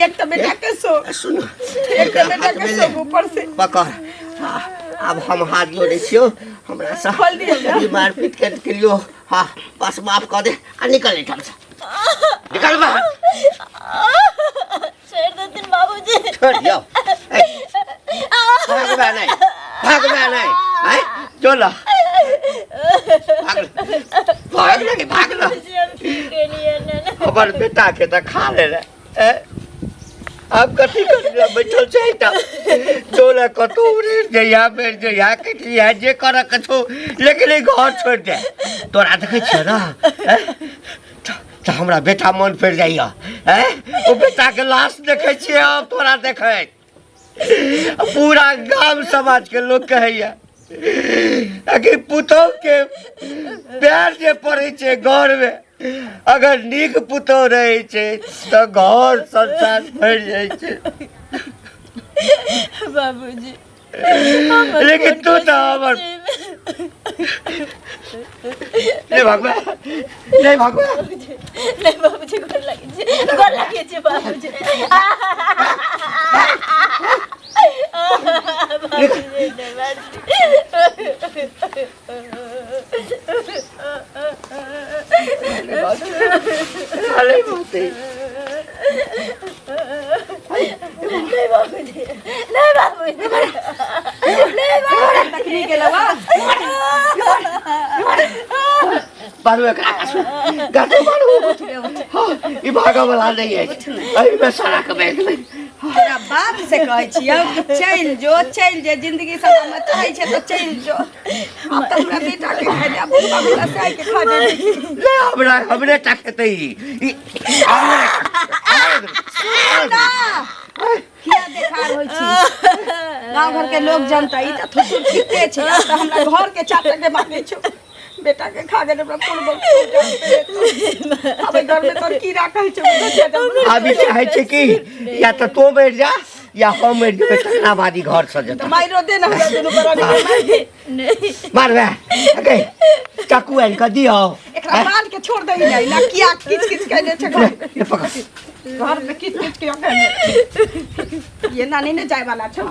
एक तऽ बेटा के शोक, सुन, एक तऽ बेटा के शोक ऊपर से। पकड़। हाँ, आब हम हाथ जोड़ै छियौ, हमरा से खोल दियौ ने। ई मारपीट कर के लियो। हाँ, बस माफ कऽ दे आ निकल एहिठाम से, निकल बाहर। छोड़ देथिन बाबूजी। छोड़ दियौ। ए, भागबे नहि, भागबे नहि। आँय, जो ल, भाग, भाग नहि, भाग न। बाबूजी, हम की केलियै ने? हमर बेटा के तऽ खा ले रे। ए, आब कथी करबै? बैठल छै एहिठाम। जो ने कतहु उड़ि जइया, मरि जइया, कटि जइया, जे करऽ के छौ, लेकिन ई घर छोड़ि दे। तोरा देखै छियै ने, ए, तऽ हमरा बेटा मन पड़ि जाइया। ए, ओ बेटाके लाश देखै छियै हम तोरा देखैत। पूरा गाम समाज के लोग कहैया कि पुतोह के पैर जे पड़ै छै घर में, अगर नीक पुतोह रहै छै तऽ घर संसार भरि जाइ छै। बाबूजी, लेकिन तू तऽ हमर नहीं भगवा, नहीं भगवा। नहीं बाबूजी, गोर लागै छी, गोर लागै छी बाबूजी। बाबूजी, नहि बाबूजी। अरे बाप। नहीं बाबूजी, नहीं बाबूजी, नहीं बाबूजी। तखनी गेलौ। बारू एकरा गाछू, गाछू बारू। हाँ, ई भागऽ वाला नहीं अछि, एहिमे सारा के बैठ गेलै। तोरा बाप से कहै छियौ कि चलि जो, चलि जो, जिंदगी सब हम चाहै छै तऽ चलि जो। आब तऽ हमरा बेटा के खाइ दे, आब बुढ़बा हमरा से आइ के खा दे। ले, हमरा हमरे टा खेतै ई। ई हमरे। ना किया देखार होइ छी? गाँव घर के लोग जनता ई तऽ थुथुर ठीके छै। आब तऽ हमरा घर के चाटर के मांगे छौ। बेटा के खा गेल हमरा कोन बहुत। आब एहि घर में तोर की राखल छौ? आब ई चाहै छै कि या तऽ तों मरि जा या हम मरि जेबै, तकरा बाद ई घर से जेतै। माइरो दे ना हमरा दुनू बराबर के, मारि दे। नहीं। मारबै गै, चाकू आनि कऽ दियौ। एकरा बाल के छोड़ दही नहीं ना, किया किच किच कैले छै घर? ले पकड़। घर में किच किच किया कैले? ये ना नहीं ने जाए वाला छो।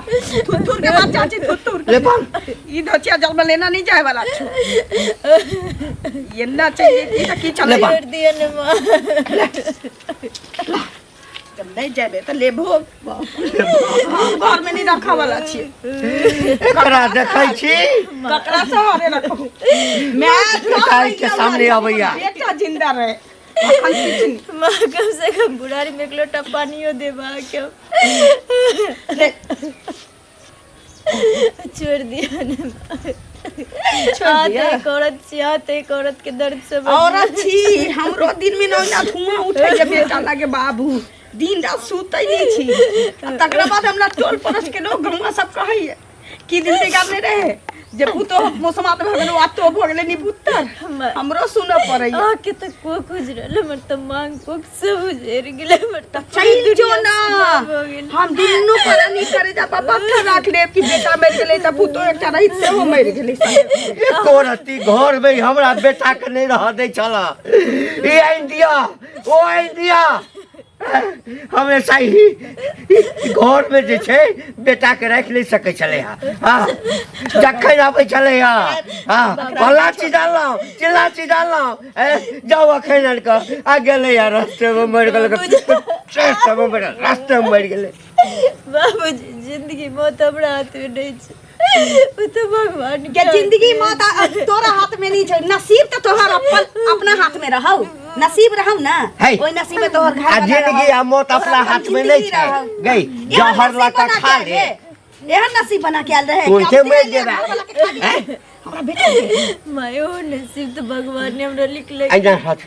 थुथुर के बच्चा छै थुथुर। ले पान। ई धोचिया जल में लेना नहीं जाए वाला छो। ये ना चाहिए, ई त की चले। ले पान। छोड़ दिया ने माँ। जब नहीं जाबे त ले भोग, हम घर में नहीं रखा वाला छी। एकरा देखै छी? ककरा से हरे रखबो मैं? बेटा के सामने अबैया। बेटा जिंदा रहे, अखन किछु नहीं। माँ, कम से कम बुढ़ारी में एक लोटा पानियो देबा के। ले। छोड़ दिया ने माँ। छोड़ हाँ, दिया? तो एक औरत छी, हाँ, तो एक औरत के दर्द से औरत छी, हमरो दिन में ना धुआं उठे जे बेटा लागे बाबू, दिन रात सुतै नहीं छी। आ तकरा बाद हमरा टोल पड़ोस के लोग, गौवा सब कहैया की दिन बिगाड़ने रहे जे पुतोह मोसमात भऽ गेलो आ तो भऽ गेलै निपुत्तर। हमरो सुनऽ पड़ैया। अहाँके तऽ कोख उजरल, हमर तऽ मांग कोख सब उजरि गेलै, हमर तऽ चलि जो दुनिया ना। सुना भऽ गेल। हम दुनू प्राणी करे जा पत्थर राख लेब कि बेटा मरि गेलै तऽ पुतोह एकटा रहित सेहो मरि गेलै। एको रत्ती घर में हमरा बेटा के नहीं रह दै छल। ई आनि दिया, ओ आनि दिया, हमेशा ही घर में जे छै बेटा के राखि नहि सकै छलै। हँ हँ, जखन आबै छलै, हँ हँ, फल्लाँ चीज आनलहुँ, चिल्लाँ चीज आनलहुँ, ए जाउ अखन आनि कऽ आ गेलै। आ रस्तेमे मरि गेलै, रस्तेमे मरि गेलै, रस्तेमे मरि गेलै। बाबूजी, जिंदगी मौत हमरा हाथ में नहीं छै, ओ तऽ भगवान के जिंदगी मौत तोरा हाथ में नहीं छै। नसीब तऽ तोहर अपन अपना हाथ में रहौ, नसीब रहौ ना। है। ओहि नसीब में तोहर घर आ वाला जिंदगी रहौ, आ मौत तोहर अपना अपन हाथ में नहीं जिंदगी छै। रहौ। गई एहन जहर नसीब लऽ कऽ बना खा के ले। आयल रे। एहन नसीब बना के आयल रहे कि तुरन्ते आब मरि तेरे जेबै। घर वाला के खा गेलै। हमरा बेटा के माय, ओ नसीब तऽ भगवान ने हमरा लिखले। अहिना रहत,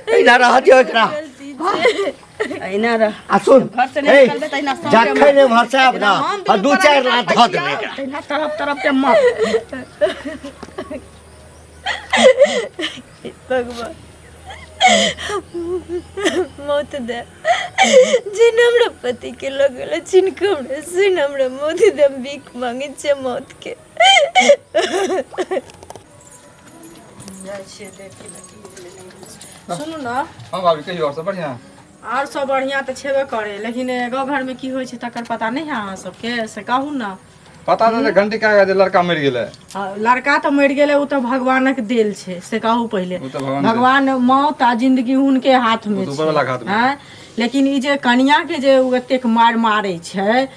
अहिना रहत दियौ एकरा। गलती छै। अहिना रह। आ सुन, घर से नहि ए, निकलबै तहिना सौंसे जखन एम्हर से आब ना हम आ दुनू दू चारि प्राणी लाख धऽ खाइ देबै छियौ, एकरा। तहिना तरफ तरफ के मर। भगवान, मौत दे जिन हमरा पति के लगल जिनक हमरा सुन, हमरा मौत दे, हम भीख मांगे छियै मौत के। सुनू ने। हाँ भाभी, कहियो, और सब बढ़िया? आओर सब बढ़िआँ तऽ छेबे करै, लेकिन गाँव घरमे की होइ छै तकर पता नहि है अहाँ सबके, से कहू ने। पता तऽ घंटी का जे लड़का मरि गेलै। लड़का तऽ मरि गेलै, ओ तऽ भगवानक देल छै, से कहू पहिले। ओ तऽ भगवान भगवान मौत आ जिंदगी हुनके हाथ में ओ तऽ ऊपरवला के हाथ मे। आँय? लेकिन ई जे कनिया के जे ओ एतेक मारि मारै छै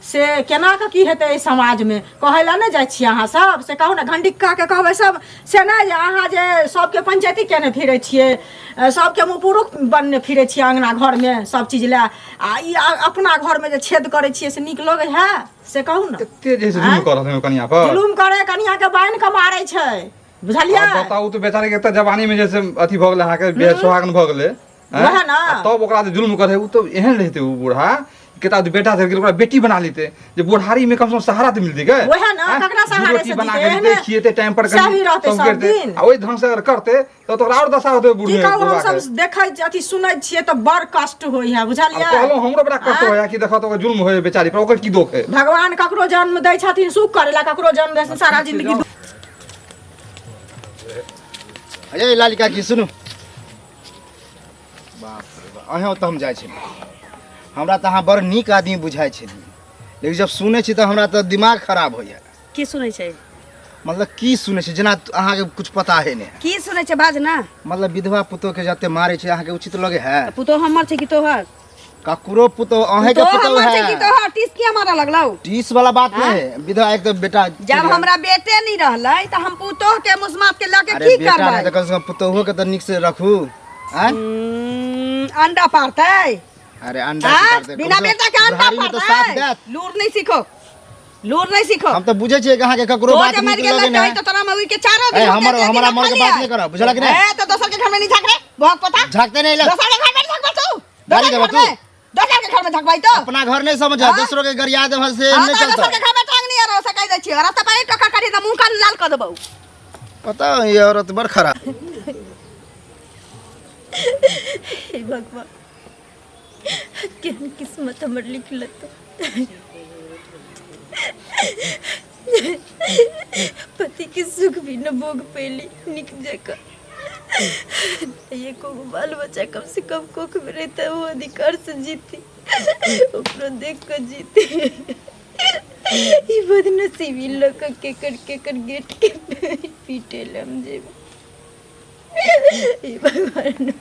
से केना कऽ की हेतै एहि समाजमे? कहै लए नहि जाइ छियै अहाँ सब, से कहू ने। घंडिक्का के कहबै सब से नहि जे अहाँ जे सबके पंचायती केने फिरै छियै, सबके मुँह पुरुख बनने फिरै छियै अङ्गना घरमे सब चीज लए, आ ई अपना घरमे जे छेद करै छियै से नीक लगै है, से कहू ने। एते जे जुलुम कर रहल कनिया पर, जुलुम करे, कनिया के बान्हि के मारै छै, बुझलियै? आब बताउ तऽ बेचारे के एते जवानी में जैसे अथी भऽ गेलै अहाँके बियाह सुहागन भऽ गेलै, आँय? वएह ने। आ तब ओकरा जे जुल्म करे, ओ तऽ एहन रहते ओ बूढ़ा केता बेटा धरि गेल ओकरा बेटी बना लेते जे बुढ़ारी में कम से कम सहारा तऽ मिलते गे। वएह ने, आँय? ककरा दू सहारे रोटी से बना जीते? के देते, एहने खिएते टाइम पर सही कनि रहते सब सब करते। दिन। आ ओहि ढंग से अगर करते तऽ ओकरा आओर दशा होते बूढ़ की कहू, बुढ़वा हम के। सब देखै अथी सुनै छियै तऽ बड़ कष्ट होइ है, बुझलियै? आब कहलहुँ हमरो बड़ा कष्ट आँय? होया कि देखो तऽ ओकर जुल्म होय बेचारी पर, ओकर की दोख है? भगवान ककरो जन्म दै छथिन सुख करै ला, ककरो जन्म दै छथिन सारा जिंदगी। अरे लाली काकी सुनू, बाप रे बाप, अहें ओतऽ हम जाइ छलियै, हमरा तऽ अहाँ बड़ नीक आदमी बुझाइ छलियै, लेकिन जब सुनै छी तऽ हमरा तऽ दिमाग खराब होइए। की सुनै छै? मतलब की सुनै छै, जेना अहाँके कुछ पता है नहि। की सुनै छै, बाज ना। मतलब विधवा पुतोह के जते मारै छै, अहाँके उचित लगे है? पुतोह हमर छै कि तोहर? ककरो पुतोह, अहें के पुतोह पुतोह हमर छै कि है। तोहर? टीस किया मारऽ लगलौ? टीस वाला बात नहीं है, विधवा एक तो बेटा जब हमरा बेटे नहीं रहलै तऽ हम पुतोह के मुसमात के लऽ के अरे की बेटा करबै? नहीं तऽ कम से कम पुतोहो के तऽ नीक से रखू। आँय? अंडा पारतै? अरे अंडा आँय? की पारतै? बिना कम से कम बेटा के अंडा बुढ़ारी में तऽ साथ पारतै? देत। लूर नहीं सीखो, लूर नहीं सीखो। हम तऽ बुझै छियै कि अहाँके ककरो तो बात जे नीक मरि गेलै लगे कही नहि। तऽ तोरा मौगी के चारो ए, दिन हमर हमरा मर के बात नहीं करब, बुझलक कि नहि? ए तऽ दोसर के घर में नहीं झाँक रे, बहुत पता झाँकते नहीं लग। दोसर के घर में नहीं झाँकबै तू? गाली दोसर के देबऽ घर तू? में, दोसर के घर में झाँकबै तो? अपना घर नहीं समझ, हाँ? दूसरों के गरिया देबऽ से हाँ, नहीं तऽ दोसर चलता। के घर में टांग नहीं आरो से कहि दै छियै, रास्ता पर एक टोका करी तऽ मुँह कान लाल कऽ देबौ। पता है, ये औरत बड़ खराब। हे भगवान, केहन किस्मत हमर लिखल तो पति के सुख भी न भोग पेली निक जकाँ। एको गो बाल बच्चा कम से कम कोख में रहता, वो अधिकार से जीती, ओकरो देख के जीती। ई बदनसीबी लऽ कऽ केकर केकर गेट के पीटे लए हम जेबै? हे भगवान,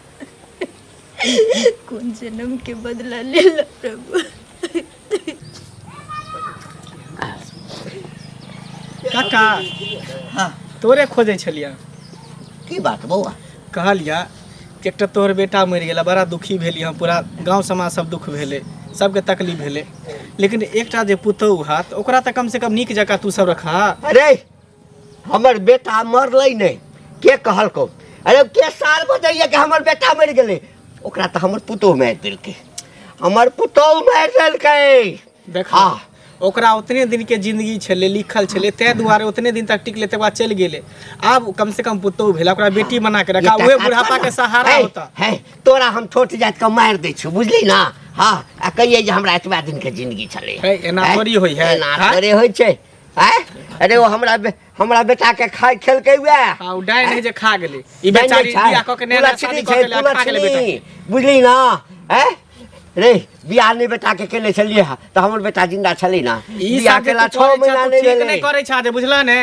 कोन जन्म के बदला लेला प्रभु। काका, हाँ। तोरे खोजै छलियै। की बात बौआ? कहलियै कि एकटा तोहर बेटा मरि गेला, बड़ा दुखी भेलियै हम, पूरा गाँव समाज सब दुख भेलै, सबके तकलीफ भेलै, लेकिन एकटा जे पुतहु हत ओकरा तऽ कम से कम नीक जकाँ तू सब रखा। अरे हमर बेटा मरलै नहि, के कहलकौ? अरे के साल बजैया कि हमर बेटा मरि गेलै? ओकरा तऽ हमर पुतोह मारि देलकै, हमर पुतोह मारि देलकै। देख हाँ। ओकरा उतने दिन के जिंदगी छलै, लिखल छलै, ताहि दुआरे उतने दिन तक टिकलै, तकर बाद चलि गेलै। आब कम से कम पुतोह भेल, ओकरा बेटी बना के रखा, एकटा उहे काज बुढ़ापा कर के ना। सहारा है, होता है, तोरा हम छोट जाति के मारि दै छियौ, बुझली ना? हाँ, आ कहियै जे हमरा एतबा दिन के जिंदगी छलै। है, एना है? थोड़ी होइ है, एना हाँ? थोड़े होइ छै। आँय? अरे ओ हमरा बेटा के खाय खेलकै वएह। हाँ, उ डाइन है जे खा गेलै। ई डाइन बेचारी नहि छै। बियाह कऽ के नया नया शादी कुलक्षणी कऽ छै, के ले, खा गेलै बेटा कुलक्षणी। बुझली ना? आँय? रे बियाह नहि बेटा के केने छलियै हँ तऽ हमर बेटा जिंदा छलै ना? ई बियाह सब जे केला तू 6 करै छह, महीना तू नहि ठीक भेलै। नहि करै छह जे, बुझलह ने?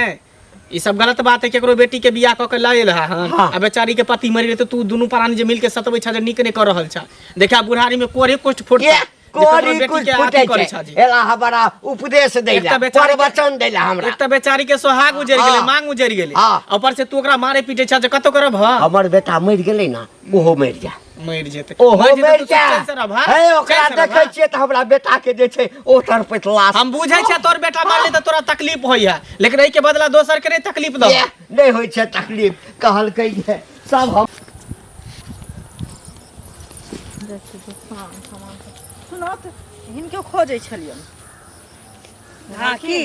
ई सब गलत बात है। केकरो बेटी के बियाह कऽ के लऽ एल हन हाँ। आ बेचारी के पति मरि गेलै तऽ तू दुनू प्राणी जे मिल के सतबै छह जे नीक नहि कऽ रहल छह। देखा बुढ़ारी में कोरे कोष्ठ फुटता के जे ककरो कोरी बेटी कुछ के अथी फुटै करै छै छह जी। एला हमारा उपदेश दै एक ला, तऽ बेचारी के- प्रवचन दै ला हमरा। एक तऽ बेचारी के सोहाग उजरि गेलै, हाँ। मांग उजरि गेलै, हाँ। ऊपर से तू ओकरा मारे पीटे छह जे कतौ करब ह? हमर बेटा मरि गेलै ना, ओहो मरि जा। मरि जेतै, ओहो मरि जेतै, मरि तू जा। चैन से रहब, हाँ? हे ओकरा चैन से रहब, देखै हाँ? छियै तऽ हमरा बेटा के जे छै ओ तड़पैत लाश। हम बुझै छियै तोर बेटा मरलै तऽ तोरा तकलीफ होइया, लेकिन एहिके बदला दोसर के नहि तकलीफ दह। ये, नहि होइ छै तकलीफ, कहलकै जे सब हम सुनत हिनके खोजै छलियनि। हाँ, की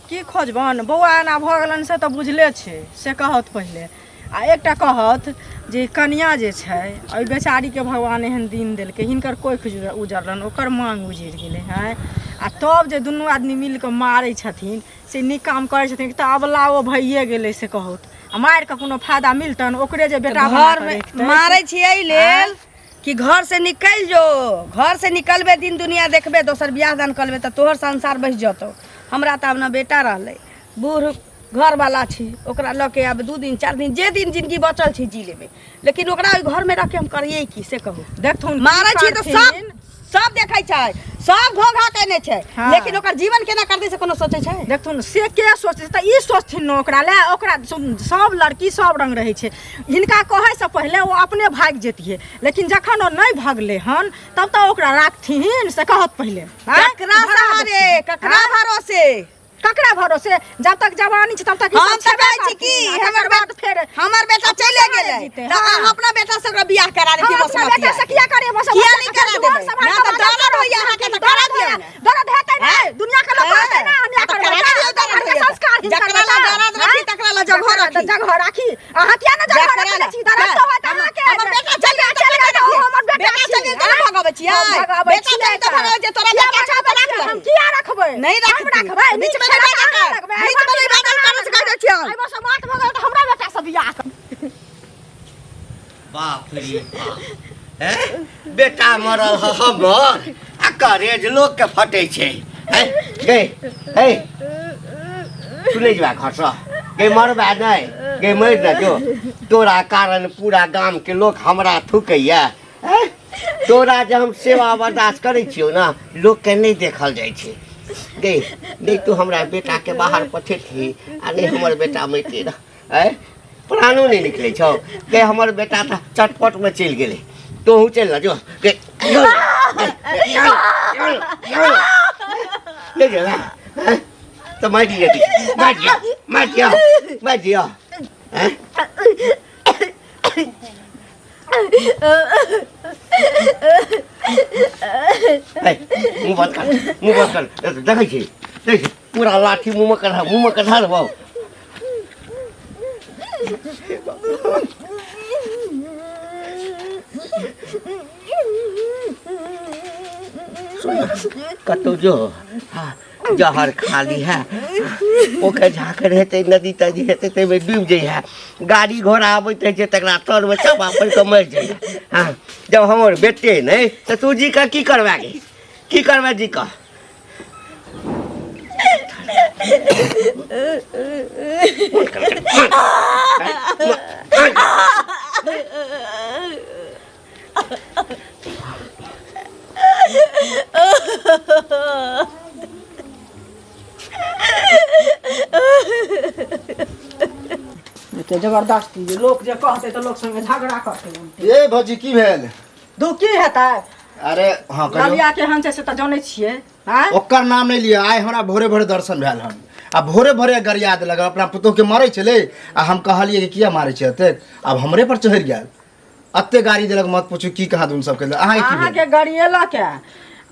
की खोजबनि बौआ? एना भऽ गेलनि से तऽ बुझले छै, से कहत पहिले। आ एकटा कहत जे कनिया जे छै एहि बेचारीके भगवान एहन दिन देलकै, हिनकर कोखि उजड़लनि, ओकर मांग उजड़ि गेलै। हँ, आ तब जे दुनू आदमी मिल कऽ मारै छथिन से नीक काम करै छथिन तऽ अबला ओ भइए गेलै, से कहत। आ मारि कऽ कोनो फायदा मिलतनि ओकरे जे बेटा बना घर कऽ में रखतै। मारै छियै एहि लेल कि घर से निकलि जो घर से निकलबे दिन दुनिया देखबे दोसर बियाह दान करबे तऽ तोहर संसार बसि जतौ हमरा तऽ आब ने बेटा रहलै बूढ़ घरवाला छी ओकरा लऽ के आब 2 दिन 4 दिन जे दिन जिंदगी बचल छै जी लेबै लेकिन ओकरा ओहि घरमे रख के हम करियै की से कहू देखथुन की मारै छी तऽ सब करथिन। सब देखै छै सब घोघा केने छै हाँ। लेकिन ओकर जीवन केना करतै से कोनो सोचै छै देखथुन से के सोचै तऽ ई सोचथिन ने ओकरा लए ओकरा सब लड़की सब रंग रहै छै हिनका कहैसँ पहिले ओ अपने भागि जैतियै लेकिन जखन ओ नहि भागलै हन तब तऽ ओकरा राखथिन से कहत पहिले आँय? ककरा भरा सहारे देथिन। ककरा आँय? भरोसे ककरा भरोसे जब तक जवानी छै तब तक ई हम सब तऽ छेबे कहै छी की करथिन, आ हमर तकर बाद फेर हमर बेटा चले गेलै जीते, तऽ हाँ। अहाँ अपना बेटा से ओकरा बियाह करा हम देती अपना बेटा से किया करिए बस किया नहि करा देबै? ना तऽ दर्द होइए अहाँके तऽ करा दियौ ने। दर्द हेतै ने हैं? दुनिया के लोक कहतै ने अन्याय तऽ करबै करा दियौ दर्द घरके होइए। संस्कार हिनकर जकरा ला बेटा, दर्द रखी, हैं? तकरा ला जगह जकरा रखी। जगह राखी अहाँ किया ने जगह जकरा रखने ला- छी दर्द तऽ होयत हमर अहाँके हमर बेटा चलि गेल चलि गेल तऽ हमर बेटा बेटा चलि गेल तऽ छी, भगाबै छियै हम भगाबै बेटा छियै चलि गेल तऽ तऽ। भगाबै छियै तोरा किया बेटा छौ तऽ भगाबै छियै? राख हम किया रखबै नहि हम रखती। रखबै बीच में नीक नहि छै बाजल तऽ अहाँ कर। रखबै। बीच में नहि बाजल कर से कहि दै छियौ। एहि बस मात भऽ गेल तऽ हमरा बेटा से बियाह कर बाप रे बाप हैं? बेटा मरल ह हमर आ करेज लोक के फटै छै हैं? गे हे तू नहि जेबा घरसँ गे मरबा नहि गे मरि न जो तोरा कारण पूरा गाम के लोक हमरा थुकैया हैं? तोरा जे हम सेवा बर्दाश्त करै छियौ ने लोकके नहि देखल जाइ छै गे नहि तू हमरा बेटाके बाहर पठेतही आ नहि हमर बेटा मरिते रह आँय प्राणो नहि निकलै छौ गे हमर बेटा तऽ चटपटमे चलि गेलै तोहूँ चलि न जो गे जो नहि गेला आँय? तऽ मारि दिअ मारि दिअ मारि दिअ मारि दिअ आँय? मुँह बंद कर मुँह बंद कर देखै छी देखै छी पूरा लाठी मुँहमे कढ़ा मुँहमे कढ़ा देबौ कतौ जो हाँ, जहर खाली है पोखरि झाखरि हेतै नदी तदी हेतै ताहिमे डूबि जइहे गाड़ी घोड़ा आबैत रहै छै तकरा तरमे चापा पड़ि कऽ मरि जइहे हँ जब हमर बेटे नहि तऽ तू जी कऽ की करबै गे की करबै जी कऽ एते जबरदस्ती जे लोक जे कहतै तऽ लोक संगे झगड़ा करतै उल्टे। ए भौजी की भेल दू की हेतै अरे हाँ कहियौ ललिया केहन छै से तऽ जानै छियै आँय ओकर नाम नहि लिअ आइ हमरा भोरे भोरे दर्शन भेल हन आ भोरे भोरे गरिया देलक अपना पुतोहके मारै छलै आ हम कहलियै कि किया मारै छै एतेक आब हमरे पर चढ़ि गेल एते गाड़ी देलक मत पूछू की कहाँ दुन सब केलक अहाँके की भेल अहाँके गरियेलक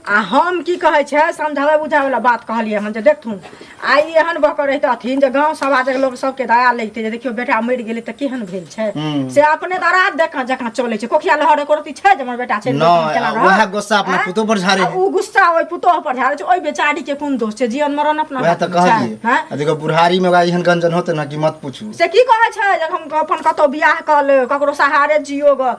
आ हम की कहै छै समझाबै बुझाबै वला बात कहलियै हन जे देखथुन आइ एहन भऽ कऽ रहितथिन जे गाँव समाजक लोक सबके दया लगितै जे देखियौ बेटा मरि गेलै तऽ केहन भेल छै से अपने दराज जकाँ जकाँ चलै छै कोखिया लहर एको रत्ती छै जे हमर बेटा चलि गेल नहि, केना आ रहत? वएह गुस्सा अपना आँय? पुतोह पर झाड़े आ उ गुस्सा ओहि पुतोह पर झाड़े छै ओहि बेचारी के कोन दोष छै जीवन मरण अपना वएह तऽ हाथमे छै, कहलियै आँय? आ देखो बुढ़ारी में ओकरा एहन गंजन होतै ने कि मत पूछू से की कहै छै जे हम अपन कतहु बियाह कऽ लेब ककरो सहारे जियो गऽ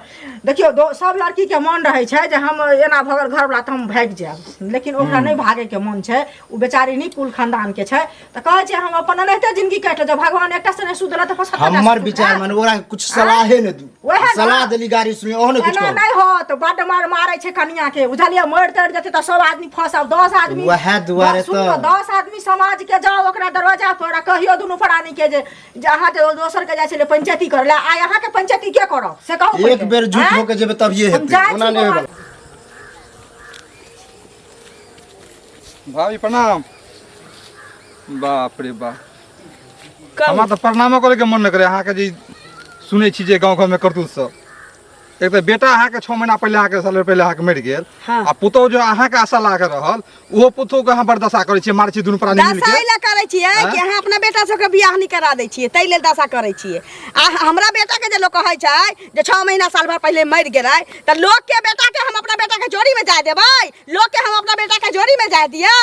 देखियौ सब लड़कीके मन रहै छै जे हम एना भऽ गेल घरवला तऽ हम भागि जायब लेकिन ओकरा नहि भागैके मन छै ओ बेचारी नीक कुल खानदानके छै तऽ कहै छै हम अपन एनाहिते जिंदगी काटि लेब भगवान एकटा से नहि सुधरत तऽ 75 टा हमर सुधरत। विचार माने ओकरा कुछ सलाहे नहि दू वएह ने। सलाह देली गाड़ी सुनी ओहो ने कुछ एना कहू नहि होत बड्ड मार मारै छै कनिया के बुझलियै मरि तरि जेतै तऽ सब आदमी फंसब 10 आदमी वएह दुआरे सुनू तऽ। 10 आदमी समाज के जाओ ओकरा दरवाजा पर आ कहियो दुनू प्राणी के जे जे अहाँ जे दोसर के जाइ छलै पंचायती करै लए आइ अहाँके पंचायती के करब से कहू एक पहिले। बेर झूठ आँय? होके जेबै तभिए हम हेतै जाइ ओना छी नहि बौआ। होयवला भाभी प्रणाम बाप रे बाप हमरा तऽ प्रणामो करैके मन नहि करे अहाँके जे सुनै छी जे गाँव घरमे करतूत सब एक तऽ बेटा अहाँके 6 महीना पहिले अहाँके साल पहिले अहाँके मरि गेल हाँ। आ पुतोहु जो अहाँके आशा लागल रहल ओहो पुतोहुके अहाँ बड़ दशा करै छियै मारै छियै दुनू प्राणी मिलके दशा एहि लए करै छियै कि अहाँ अपना बेटा सबके बियाह नहि करा दै छियै ताहि लेल दशा करै छियै आ हमरा बेटाके जे लोक कहै छै जे 6 महीना साल भर पहिले मरि गेलै तऽ लोकके बेटाके हम अपना बेटाके जोड़ीमे जाय देबै लोकके हम अपना बेटाके जोड़ीमे जाय दियै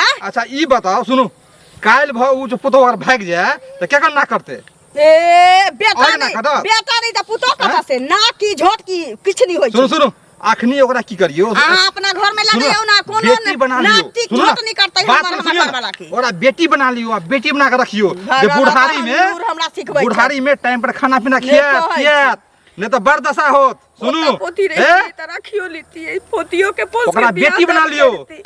आँय अच्छा ई बताओ सुनू काल्हि भऽ ओ जो पुतोहु अगर भागि जाय तऽ केकर ना करतै ए बेटा और ना नहीं कटत? बेटा नहीं त पुतो कत से ना की झोट की किछ नहीं होई सुनू छै। सुनू अखनी ओकरा की करियो अहाँ अपना घर में सुनू लगैयौ ना कोनो बेटी बना ना लियो टिक सुनू ना, झोट नहीं करतै बात हमर सुनियो हमर ना, घरवाला के ओकरा बेटी बना लियो आ बेटी बना के रखियो जे भगवान बुढ़ारी अपन में लूर हमरा सिखबै छै। बुढ़ारी में टाइम पर खाना पीना नहि खियात कहै छै। पियात नहीं तो बड़ दशा होत सुनू पोता पोती ए? रही त रखियो लेती पोतियो के पोस के ओकरा बियाह बेटी बना दान लियो। करती।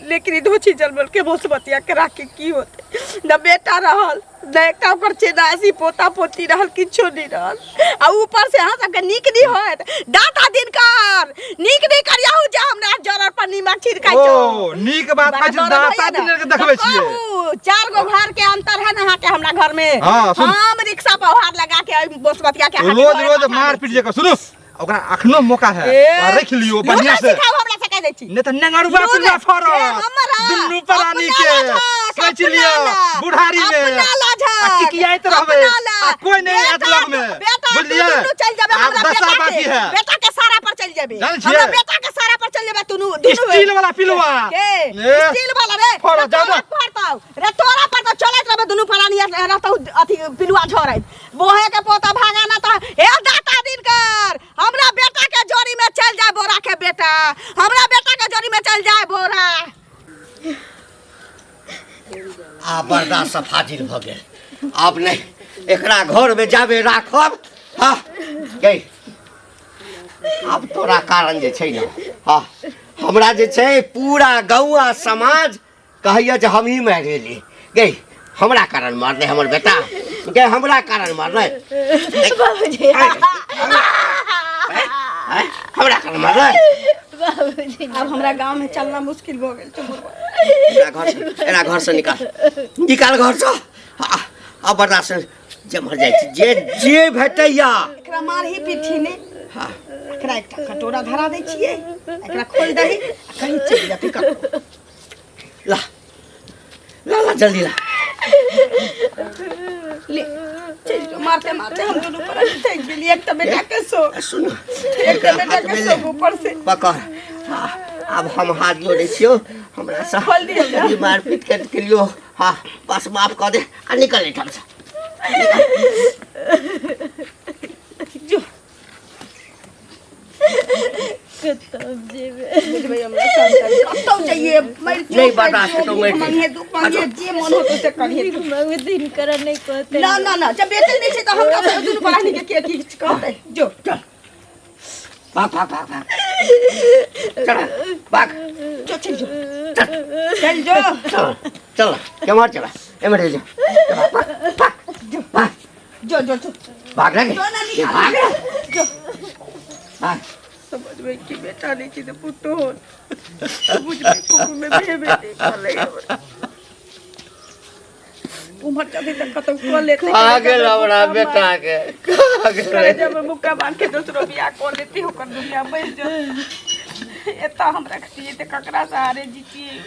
लेकिन ई धोछी जलमल के भोसबतिया के राख के की होते न बेटा रहल न एकटा ओकर चेनासी पोता पोती रहल किछो नहीं रहल आ ऊपर से अहाँ सबके नीक नहीं होत दाता दिनकर नीक नहीं करियहु जे हमरा जरर पर नीमक छिड़काइ छौ ओ नीक बात कहै छै दाता दिन के देखबै छियै कहू, चार गो घर के अंतर है ना अहाँ के हमरा घर में हाँ, सुन। हम रिक्शा पर भार लगा के ओहि बोसबतिया के अहाँ के रोज घरे रोज पठा मार दै पीट जे सुनू ओकरा अखनो मौका है ए, ओकरा रख लियो बढ़िया लूटा से सिखाओ हमरा से कह दै छी नहीं तो नेंगरुआ लूर पिल्ला जे फरत हमरा दुनू प्राणी अपना के लाजक, सोच अपना लियो लाज, बुढ़ारी में अपना लाजक, आ किकियाइत रहबै अपना लाज। आ कोई नहीं आयत बेटा लग में बेटा बुझलियै दुनू चल जेबै आब हमरा दशा बेटा के बाकी है बेटा के सारा पर चल जेबै जानै छियै? हमरा बेटा के सारा पर चल जेबै दुनू दुनू स्टील वाला पिलुआ के ए, स्टील वाला रे फरत, रे जाउ तोरा ना। पड़तौ रे तोरा पर तो चलैत रहबै दुनू प्राणी रहतौ अथी पिलुआ झड़ैत बोहे के पोता भागा ना त हे दाता दिनकर हमरा बेटा के जोड़ी में चल जाए बोरा के बेटा हमरा बेटा के जोड़ी में चल जाए बोरा आब बर्दाश्त से फाजिल भऽ गेल आब नहि एकरा घरमे जाबे राखब हँ गई आब तोरा कारण जे छै ने हँ हमरा जे छै पूरा गौआ समाज कहैया जे हमही मारि गेली गई हमरा कारण मरलै हमर बेटा गई हमरा कारण मरलै बाबूजी आँय? हमरा कारण मरलै बाबूजी अब हमरा गांव में चलना मुश्किल भऽ गेल छै बुढ़वा। एकरा घर से एकरा घर से निकाल निकाल घर से आ बर्दाश्त नहि। जेम्हर जाइ छी जे जे भेटैया एकरा मारही पीठी ने एकरा एकटा कटोरा धरा दै छियै एकरा खोलि दही आ कहीं चलि जेतै कतौ ला ला ला जल्दी ला ले चलि जो मारते मारते हम दुनू पर थकि गेलियै एक तऽ बेटा के शोक सुन एक तऽ बेटा के शोक ऊपर से पकड़ आब हम हाथ जोड़ै छियौ हमरा से खोल दियौ ने। कनि मारपीट कर के लियो हाँ बस माफ कऽ दे आ निकल एहिठाम से जो कतौ जेबै बुझबै हमरा संतान कतौ जाइए मरि जो नहीं बर्दाश्त हेतौ, मरि भीख मांगिहे दुख मांगिहे जे मन होतौ से करिहे भीख मांगू दिन करा नहीं कहते ना ना ना जब बेटे नहीं छै तऽ हमरा सब दुनू प्राणी के के की कहतै जो चल भाग भाग भाग भाग चल भाग जो चल जो चल जो चल चल केम्हर चल एम्हर चल भाग भाग भाग जो जो जो भाग रे जो ना ये भाग निकाल जो भाग समझबै कि बेटा नहीं छै तऽ पुतोह बुझबै कुकुर में भेबे नहि करलै हमरा। उम्हर चलते तऽ कतौ कऽ लेतै खा गेल हमरा बेटा के खा गेल करे जब मुक्का मार के दोसरो बियाह कऽ लेती ओकर दुनिया बसि जेतै एतऽ हम रखतियै तऽ ककरा सहारे जीतियै